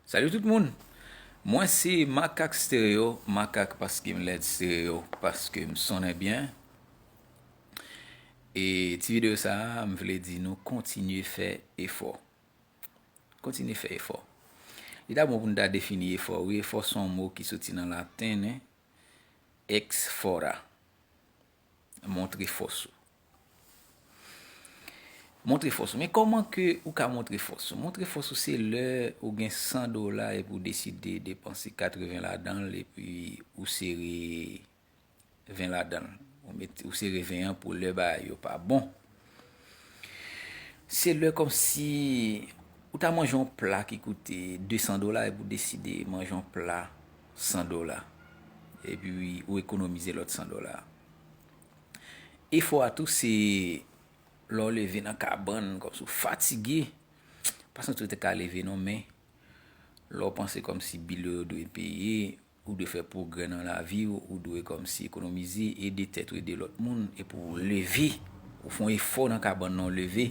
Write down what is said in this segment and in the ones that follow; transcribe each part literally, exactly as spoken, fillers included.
Salut tout moun! Mwen se Makak Stereo, Makak paske m lèd, Stereo paske m sonnen byen. E ti videyo sa a, m vle di nou kontinye fè efò. Kontinye fè efò. Li ta bon pou n ta defini efò. Wi, efò se yon mo ki soti nan laten, ex fora. Montre fòs ou. Montre fòs ou. Men kòman ke ou ka montre fòs ou? Montre fòs ou se lè ou gen san dola epi ou deside depanse katreven ladan l epi ou sere ven ladan l. Ou met, ou sere ven an pou lè bagay yo pa bon. Se lè kòmsi ou ta manje yon pla ki koute de san dola epi ou deside manje yon pla san dola. Epi ou ekonomize lòt san dola. Efò a tou se lè w leve nan kabann, kòmsi w fatige, pa santi w te ka leve non, men lè w panse kòmsi bil yo dwe peye, ou dwe fè pwogrè nan lavi w, ou dwe kòmsi ekonomize, ede tèt ou, ede lòt moun, epi w leve, ou fè yon efò nan kabann nan, w leve,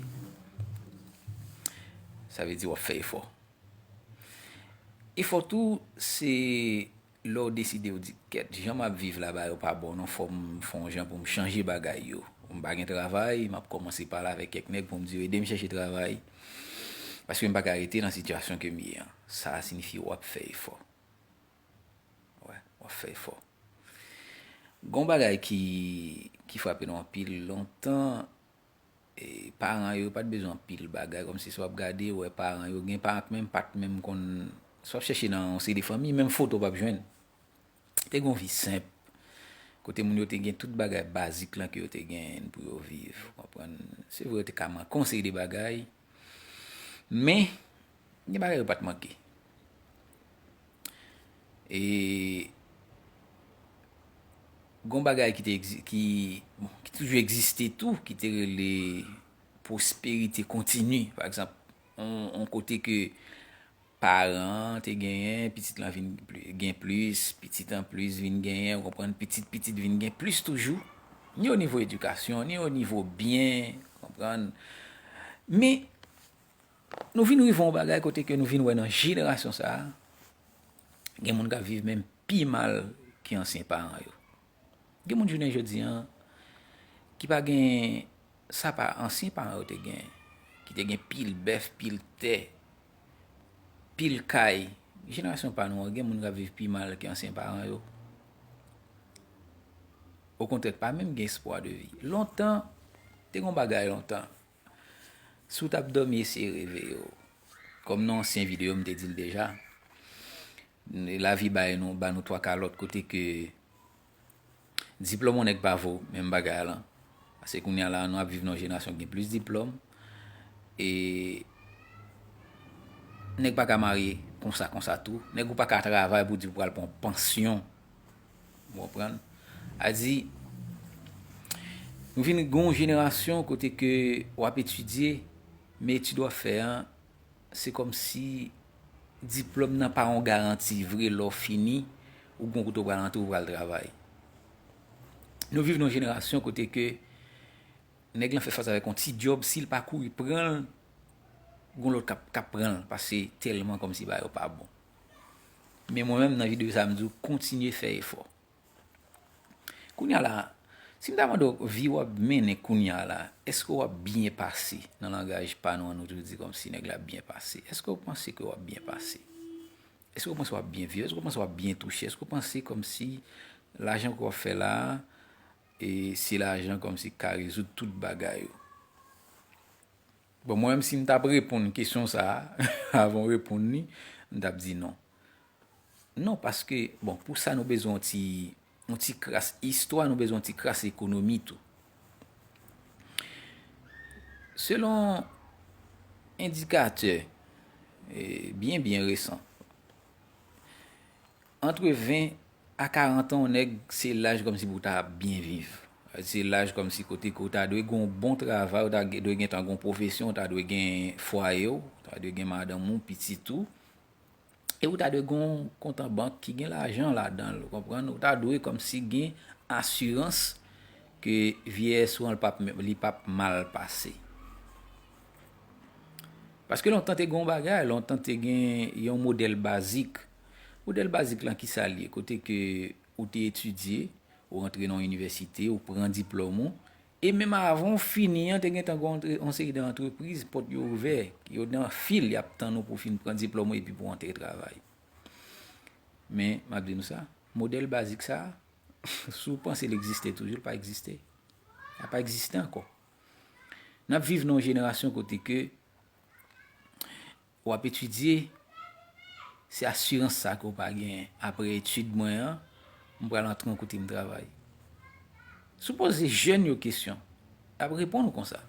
sa vle di w ap fè efò. Efò tou, se lè w deside w di, kèt, jan m ap viv la, bagay yo pa bon non, fò m fè yon jan pou m chanje bagay yo. M pa gen travay, m ap kòmanse pale avèk kèk nèg pou m di yo ede m chèche travay, paske m pa ka rete nan sitiyasyon ke m ye an. Sa a siyifi w ap fè efò. Wè, w ap fè efò. Gon bagay ki, ki frape nou anpil, lontan, e, paran yo pa t bezwen anpil bagay, kòmsi si w ap gade, w wè paran yo, gen paran k menm pa t menm konn, si w ap chèche nan yon seri de fanmi, menm foto w p ap jwenn. Te gen yon vi senp, kote moun yo te gen tout bagay bazik lan ke yo te genyen pou yo viv, w konprann? Se vre, yo te ka manke yon seri de bagay, men, gen bagay yo pa t manke. E gon bagay ki te egzi-, ki, bon, ki toujou egziste tou, ki te rele pwosperite kontini. Pa egzanp, on, on kote ke paran an te genyen, pitit lan vin pli-, gen plis, pitit an plis vin genyen, ou konprann, pitit, pitit vin gen plis toujou, ni o nivo edikasyon, ni o nivo byen, ou konprann. Men, nou vin rive yon bagay kote ke nou vin wè nan jenerasyon sa a, gen moun k ap viv menm pi mal ke ansyen paran yo. Gen moun jounen jodi an ki pa gen sa pa ansyen paran yo te gen, ki te gen pil bèf, pil tè, pil kay. Jenerasyon pa nou an, gen moun k ap viv pi mal ke ansyen paran yo. Okontrè, pa menm gen espwa de vi. Lontan, te gen yon bagay lontan. Si w t ap dòmi, eseye reve yo. Kòm nan ansyen videyo, m te di l deja, lavi bay nou, ba nou twa kalòt kote ke diplòm yon nèg pa vo menm bagay lan. Paske kounye a la, nou ap viv nan yon jenerasyon ki gen plis diplòm. E nèg pa ka marye konsa, konsa tou. Nèg ou pa ka travay pou di ou pral pran pansyon. Ou konprann? A di, nou vin gen yon jenerasyon kote ke w ap etidye, men etid w ap fè an, se kòmsi diplòm nan pa yon garanti vre lè w fini, ou gon kote w pral antre, ou pral travay. Nou viv nan yon jenerasyon kote ke nèg lan fè fas avèk yon ti djòb, si l pa kouri pran l, gon lòt k ap, k ap pran l, paske tèlman kòmsi bagay yo pa bon. Men mwen menm, nan videyo sa a, m di w kontinye fè efò. Kounye a la, si m ta mande w, vi w ap mennen kounye a la, èske w ap byen pase? Nan langaj pa nou an, nou toujou di kòmsi nèg la ap byen pase. Èske w panse ke w ap byen pase? Èske w panse w ap byen viv? Èske w panse w ap byen touche? Èske w panse kòmsi lajan ke w ap fè la a, e se lajan kòmsi k ka rezoud tout bagay yo? Bon, mwen menm, si m t ap reponn kesyon sa a, avan w reponn li, m t ap di non. Non, paske, bon, pou sa, nou bezwen yon ti, yon ti kras istwa, nou bezwen yon ti kras ekonomi tou. Selon endikatè, e, byen, byen resan, antre ven a karant an, yon nèg, se laj kòmsi pou w ta byen viv. Se laj kòmsi kote ke w ta dwe gen yon bon travay, w ta ge-, dwe gentan gen yon pwofesyon, w ta dwe gen fwaye w, w ta dwe gen madanm ou, pitit ou. E w ta dwe gen yon kont an bank ki gen lajan ladan l, ou konprann? Ou ta dwe kòmsi gen asirans ke vyeyès ou an, li p ap, li p ap mal pase. Paske lontan te gen yon bagay, lontan te gen yon modèl bazik. Modèl bazik lan ki sa l ye? Kote ke ou te etidye, ou rantre nan yon inivèsite, ou pran diplòm ou, e menm avan w fini an, te gentan gen yon seri de antrepriz, pòt yo ouvè, yo nan fil, y ap tann ou pou w fin pran diplòm ou epi pou w antre travay. Men, m ap di nou sa, modèl bazik sa a, si w panse l egziste toujou, l pa egziste. L pa egziste ankò. N ap viv nan yon jenerasyon kote ke w ap etidye, se asirans sa ke w pa genyen. Apre etid mwen an, m pral antre yon kote m travay. Si w poze jèn yo kesyon, y ap reponn ou konsa.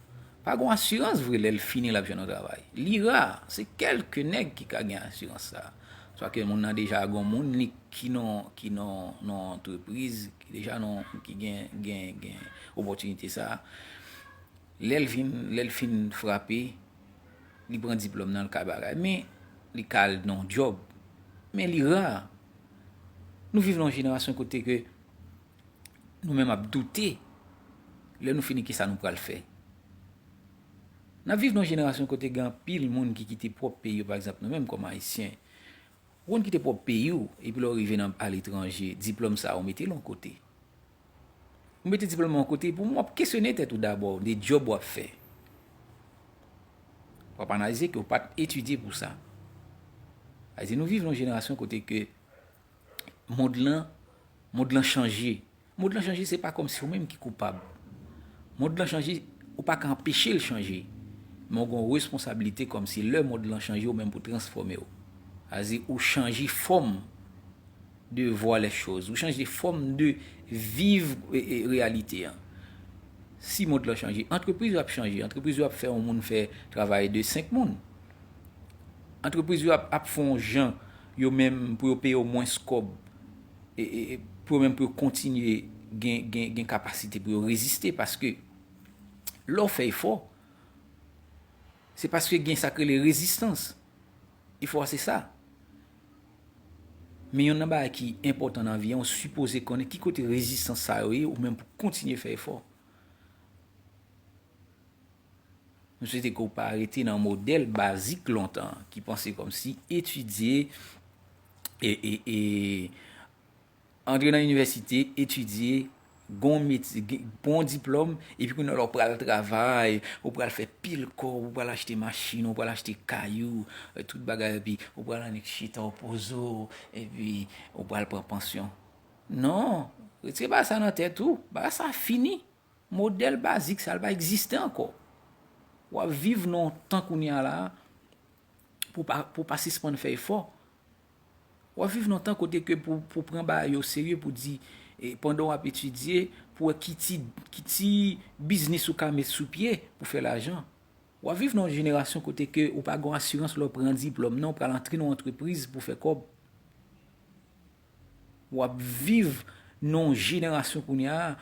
Pa gen asirans vre lè l fini l ap jwenn yon travay. Li ra, se kèlke nèg ki ka gen asirans sa. Swa ke moun nan deja gen yon moun li ki nan, ki nan, nan antrepriz, ki deja nan, ki gen, gen, gen opòtinite sa. Lè l vin, lè l fin frape, li pran diplòm nan, l ka bagay. Men, li ka al nan yon djòb. Men li ra. Nou viv nan yon jenerasyon kote ke nou menm ap doute. Lè nou fini, kisa nou pral fè? N ap viv nan yon jenerasyon kote gen anpil moun ki kite pwòp peyi yo, pa egzanp, nou menm kòm Ayisyen. Ou konn kite pwòp peyi w, epi lè w rive nan aletranje, diplòm sa a, ou mete l yon kote. Ou mete diplòm yon kote, pou w ap kesyone tèt ou dabò de djòb w ap fè. W ap analize ke w pa t etidye pou sa. Sa vle di nou viv nan yon jenerasyon kote ke mond lan, mond lan chanje. Mond lan chanje, se pa kòmsi ou menm ki koupab. Mond lan chanje, ou pa ka anpeche l chanje. Men w gen yon responsablite kòmsi lè mond lan chanje, ou menm pou transfòme w. Sa vle di ou chanje fòm de voir les choses, ou chanje fòm de viv, e, e, reyalite an. Si mond lan chanje, antrepriz yo ap chanje, antrepriz yo ap fè yon moun fè travay de senk moun. Antrepriz yo ap, ap fè yon jan yo menm pou yo peye yo mwens kòb, e, e, e pou yo menm pou yo kontinye gen, gen, gen kapasite pou yo reziste, paske lè w fè efò, se paske gen sa k rele rezistans. Efò a se sa. Men youn nan bagay ki enpòtan nan vi an, ou sipoze konnen ki kote rezistans sa yo ye, ou menm pou kontinye fè efò. M swete ke w pa rete nan modèl bazik lontan, ki panse kòmsi etidye, e, e, e, antre nan inivèsite, etidye, gon metye, gen, pran diplòm, epi kounye a la w pral travay, ou pral fè pil kòb, ou pral achte machin, ou pral achte kay ou, e, tout bagay, epi ou pral annik chita w poze w, epi ou pral pran pansyon. Non, retire bagay sa nan tèt ou, bagay sa fini. Modèl bazik sa, l pa egziste ankò. W ap viv nan yon tan kounye a la, pou pa, pou pa sispann fè efò. W ap viv nan yon tan kote ke pou, pou pran bagay yo serye, pou di, e, pandan w ap etidye, pou wè ki ti, ki ti biznis ou ka met sou pye pou fè lajan. W ap viv nan yon jenerasyon kote ke ou pa gen asirans lè w pran diplòm, non, ou pral antre nan yon antrepriz pou fè kòb. W ap viv nan yon jenerasyon kounye a,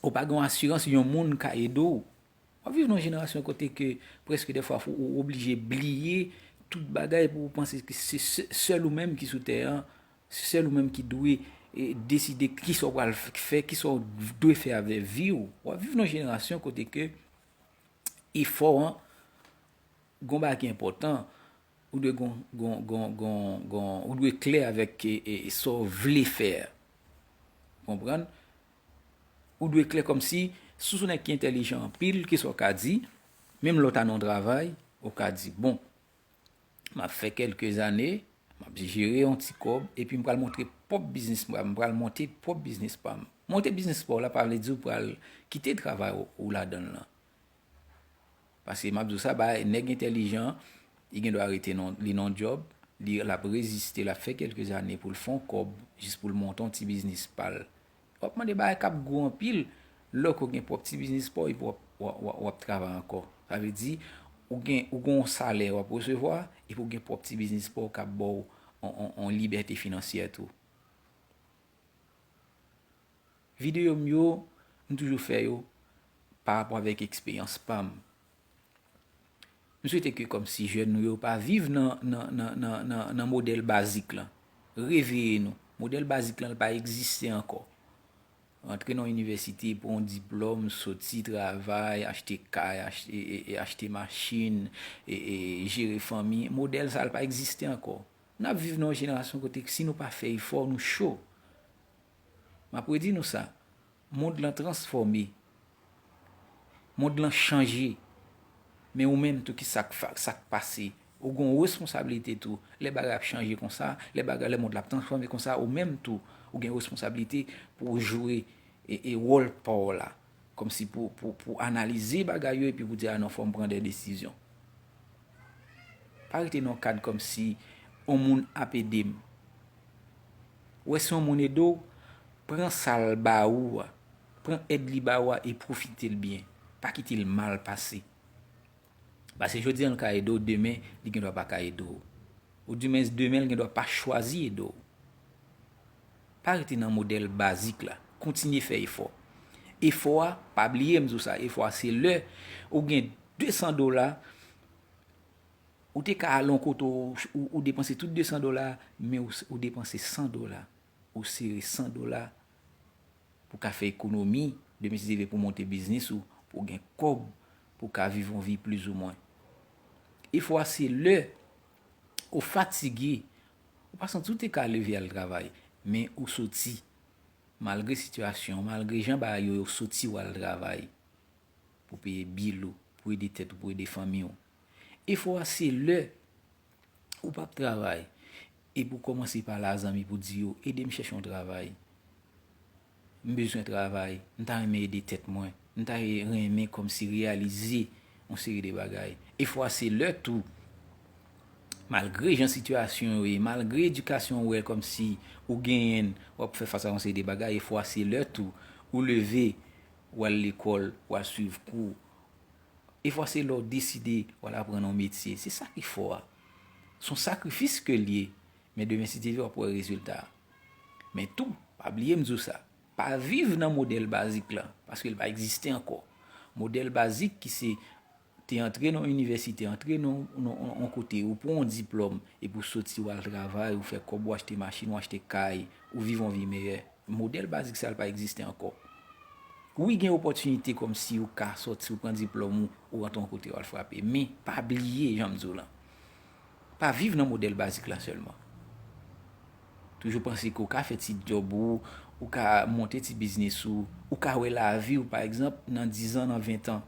ou pa gen asirans yon moun ka ede w. W ap viv nan yon jenerasyon kote ke prèske dèfwa fò ou oblije bliye tout bagay pou ou panse ke se sè-, sèl ou menm ki sou tè an, se sèl ou menm ki dwe, e, deside kisa w pral f-, fè, kisa w dwe fè avèk vi w. W ap viv nan yon jenerasyon kote ke efò an, gon bagay ki enpòtan, ou dwe gon, gon, gon, gon, gon, ou dwe klè avèk, e, e, sa w vle fè a. Konprann? Ou dwe klè kòmsi, si w se yon nèg ki entèlijan anpil, kisa w ka di, menm lè w ta nan yon travay, ou ka di, bon, m ap fè kèlke zane, m ap jere yon ti kòb, epi m pral montre pwòp biznis pa m, m pral monte pwòp biznis pa m. Monte biznis pa w la pa vle di w pral kite travay ou, ou ladan l lan. Paske m ap di w sa, bay nèg entèlijan, li gen dwa rete nan, li nan djòb, li, l ap reziste, l ap fè kèlke zane pou l fè yon kòb, jis pou l monte yon ti biznis pa l. W ap mande bagay k ap gwo anpil, lè ke w gen pwòp ti biznis pa w, epi w ap, w ap, w ap, w ap travay ankò. Sa vle di, ou gen, ou gen yon salè w ap resevwa, epi w gen pwòp ti biznis pa w k ap ba w yon, yon, yon libète finansyè tou. Videyo m yo, m toujou fè yo pa rapò avèk eksperyans pa m. M swete ke kòmsi jèn nou yo pa viv nan, nan, nan, nan, nan, nan modèl bazik lan. Reveye nou. Modèl bazik lan, li pa egziste ankò. Rantre nan yon inivèsite, pran yon diplòm, soti travay, achte kay, achte, e, e, e, achte machin, e, e, jere fanmi. Modèl sa a pa egziste ankò. N ap viv nan yon jenerasyon kote si nou pa fè efò, nou cho. M ap redi nou sa, mond lan transfòme. Mond lan chanje. Men ou menm tou, ki sa k fa- sa k pase? Ou gen yon responsablite tou. Lè bagay ap chanje konsa, lè bagay, lè mond la ap transfòme konsa, ou menm tou, ou gen responsablite pou w jwe e, e wòl pa w la. Kòmsi pou, pou, pou analize bagay yo epi pou di, "A non, fò m pran de desizyon." Pa rete nan yon kad kòmsi yon moun ap ede m. Ou wè, si yon moun ede w, pran sa l ba ou a. Pran èd li ba ou a e pwofite l byen. Pa kite l mal pase. Paske jodi a l ka ede w, demen li gendwa pa ka ede w. Oudimwens demen l gendwa pa chwazi ede w. Pa rete nan modèl bazik la. Kontinye fè efò. Efò a, pa bliye m di w sa, efò a se lè ou gen de san dola, ou te ka al yon kote ou, ou, ou depanse tout de san dola, men ou, ou depanse san dola. Ou sere san dola pou w ka fè ekonomi, demen si Dye vle, pou w monte biznis ou, pou w gen kòb, pou w ka viv yon vi plizoumwen. Efò a se lè ou fatige, ou pa santi w te ka leve al travay, men ou soti. Malgre sitiyasyon, malgre jan bagay yo, ou soti w al travay pou peye bil ou, pou ede tèt ou, pou ede fanmi w. Efò a se lè ou p ap travay epi w kòmanse pale a zanmi pou di yo, "Ede m chèche yon travay. M bezwen travay. M ta renmen ede tèt mwen. M ta renmen kòmsi reyalize yon seri de bagay." Efò a se lè tou, malgre jan sitiyasyon yo ye, malgre edikasyon ou wè kòmsi ou genyen l, w ap fè fas a yon seri de bagay, efò a se lè tou ou leve, w al lekòl, w al swiv kou. Efò a se lè w deside w al aprann yon metye. Se sa ki efò a. Se yon sakrifis ke l ye. Men demen si Dye vle, w ap wè rezilta a. Men tou, pa bliye m di w sa, pa viv nan modèl bazik lan, paske l pa egziste ankò. Modèl bazik ki se te antre nan yon inivèsite, antre nan yon kote, ou pran yon diplòm, epi w soti, w al travay, ou fè kòb, ou achte machin, ou achte kay, ou viv yon vi meyè. Modèl bazik sa a pa egziste ankò. Wi, gen opòtinite kòmsi ou ka sòti, ou pran diplòm ou, ou rantre yon kote, ou al frape. Men, pa bliye, jan m di w lan. Pa viv nan modèl bazik la sèlman. Toujou panse ke w ka fè ti djòb ou, ou ka monte ti biznis ou, ou ka wè lavi w, pa egzanp, nan diz an, nan ven an,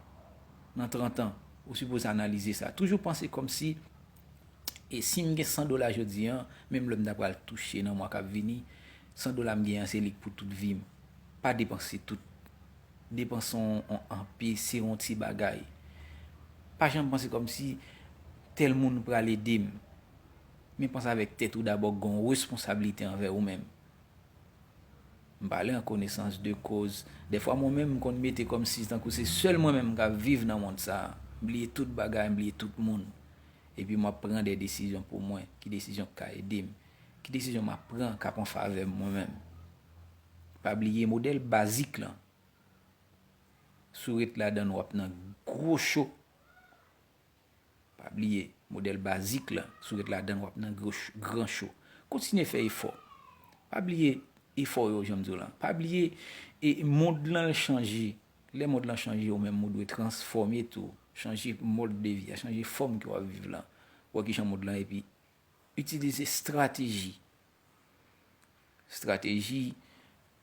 nan trant an. Ou sipoze analize sa. Toujou panse kòmsi, e si m gen san dola jodi an, menm lè m ta pral touche nan mwa k ap vini, san dola m gen an se li k pou tout vi m. Pa depanse tout. Depanse yon, yon anpe, se yon ti bagay. Pa janm panse kòmsi tèl moun pral ede m. Men panse avèk tèt ou dabò, gen yon responsablite anvè ou menm. M pale an konesans de koz. Dèfwa mwen menm m konn mete kòmsi tankou se sèl mwen menm k ap viv nan mond sa a. M bliye tout bagay, m bliye tout moun. Epi m ap pran de desizyon pou mwen. Ki desizyon k ka ede m? Ki desizyon m ap pran k ap an favè m mwen menm? Pa bliye modèl bazik lan. Si w ret ladan l, w ap nan gwo cho. Pa bliye, modèl bazik lan, si w ret ladan l, w ap nan gwo ch-, gran cho. Kontinye fè efò. Pa bliye efò yo, jan m di w lan. Pa bliye, e mond lan chanje. Lè mond lan chanje, ou menm ou dwe transfòme tou. Chanje mòd de vi a, chanje fòm ke w ap viv lan. Wè kijan mond lan, epi itilize estrateji. Estrateji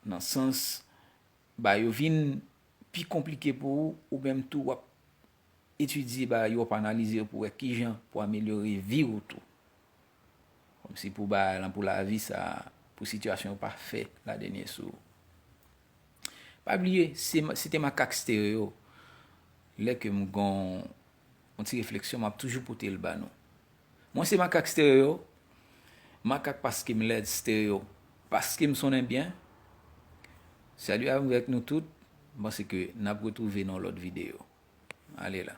nan sans ba yo vin pi konplike pou ou, ou menm tou w ap etidye bagay yo, w ap analize yo pou wè kijan pou amelyore vi w tou. Kòmsi pou bagay lan, pou lavi sa, pou sitiyasyon yo pa fè ladènye sou ou. Pa bliye, se, se te makak stereo. Lè ke m gon yon ti refleksyon, m ap toujou pote l ba nou. Mwen se Makak Stereo, Makak paske m lèd, Stereo paske m sonnen byen. Salut avèk nou tout, m panse ke n ap retwouve nan lòt videyo. Ale la.